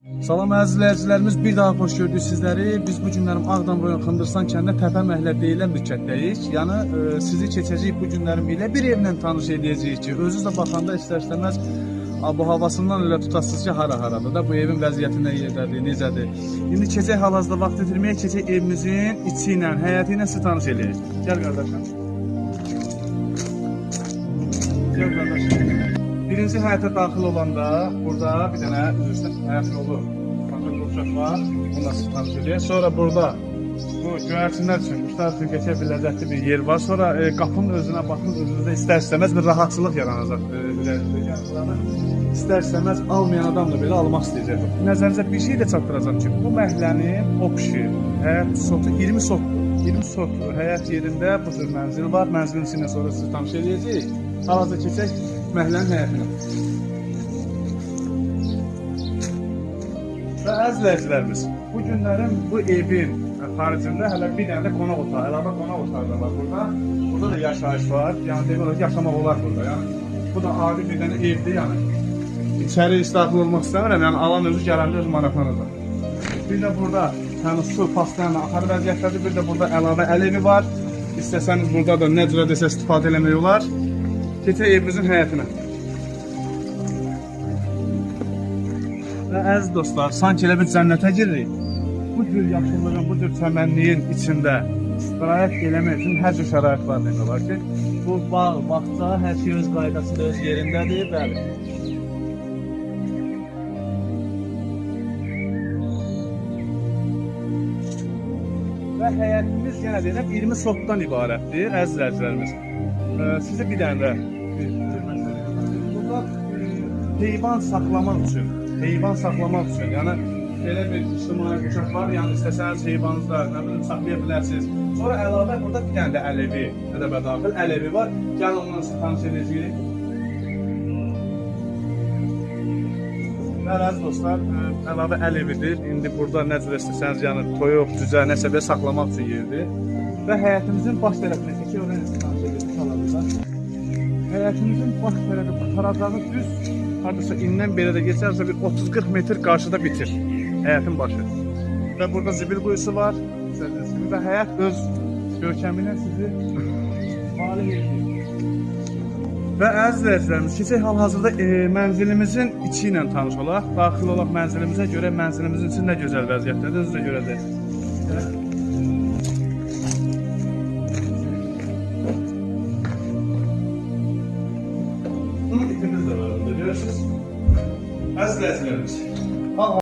Salam əziz izləyicilərimiz, bir daha xoş gördük sizləri. Biz bu günlərim Ağdam rayon Xındırıstan kəndində Təpə məhəllə deyilən bir kənddəyik. Yəni sizi keçəcəyik bu günlərim ilə bir evlə tanış edəcəyik ki, özünüz də baxanda istər-istəməz bu havasından elə tutasınız ki, hara-haradır da, bu evin vəziyyəti nə yerdədir, necədir. İndi keçək hal-hazırda vaxt itirməyə, keçək evimizin içi ilə, həyəti ilə sizi tanış eləyək. Gəl qardaşım. Gəl qardaşım. Birinci həyətə daxil olanda burada bir dənə üzrəsən həyət yolu, kontrol qurşaq var, bununla sizi tanış edək. Sonra burada bu göyərçinlər üçün, quşlar üçün keçə biləcəkli bir yer var. Sonra qapının özünə baxın, özünüzdə istər-istəməz bir rahatçılıq yaranacaq. İstər-istəməz almayan adam da belə almaq istəyəcək. Nəzərinizə bir şey də çatdıracağam ki, bu məhəllənin opşi, həyət sotu 20 sotdur. 20 sot həyət yerində bu cür mənzil var. Mənzilin içindən sonra sizi tanış edəcəyik. Hal-hazırda keçək məhəllənin həyətinə. Və əziz izləyicilərimiz, bu günlərin bu evin xaricində hələ bir dənə də qonaq otağı, əlavə qonaq otağı da var burada. Burada da yaşayış var, yəni demək olar ki, yaşamaq olar burada. Yəni bu da adi bir dənə evdir, yəni içəri daxil olmaq istəmirəm, yəni alan özü gələndə özü maraqlanacaq. Bir də burada yəni su paslarla axar vəziyyətdədir, bir də burada əlavə əl evi var. İstəsəniz burada da nə cürə desə istifadə eləmək olar. Keçək evimizin həyətinə. Və əziz dostlar, sanki elə bir cənnətə giririk. Bu cür yaşıllığın, bu cür çəmənliyin içində istirahət eləmək üçün hər cür şərait var demək olar ki. Bu bağ, bağça, hər şey öz qaydasında, öz yerindədir, bəli. Və həyətimiz yenə deyirəm 20 sotdan ibarətdir, əziz izləyicilərimiz. Sizə bir dənə də burada heyvan saxlamaq üçün, yəni belə bir ictimai quşaq var, yəni istəsəniz heyvanınızı da nə bilim saxlaya bilərsiniz. Sonra əlavə burada bir dənə də əl evi, ədəbə daxil əl evi var. Gəlin onunla sizi tanış edəcəyik. Bəli, əziz dostlar, əlavə əl evidir. İndi burada nə cür istəsəniz, yəni toyuq, cücə, nəsə belə saxlamaq üçün yerdir. Və həyətimizin baş tərəfinə keçək, oraya sizi tanış edəcəyik hal-hazırda. Həyətimizin baş tərəfi qutaracağı düz, hardasa indən belə də keçərsə bir 30-40 metr qarşıda bitir həyətin başı. Və burada zibil quyusu var, və həyət öz görkəmi ilə sizi valih edir. Və əziz izləyicilərimiz, keçək hal-hazırda mənzilimizin içi ilə tanış olaq. Daxil olaq mənzilimizə görə mənzilimizin içi nə gözəl vəziyyətdədir, özünüz də görəcəksiniz.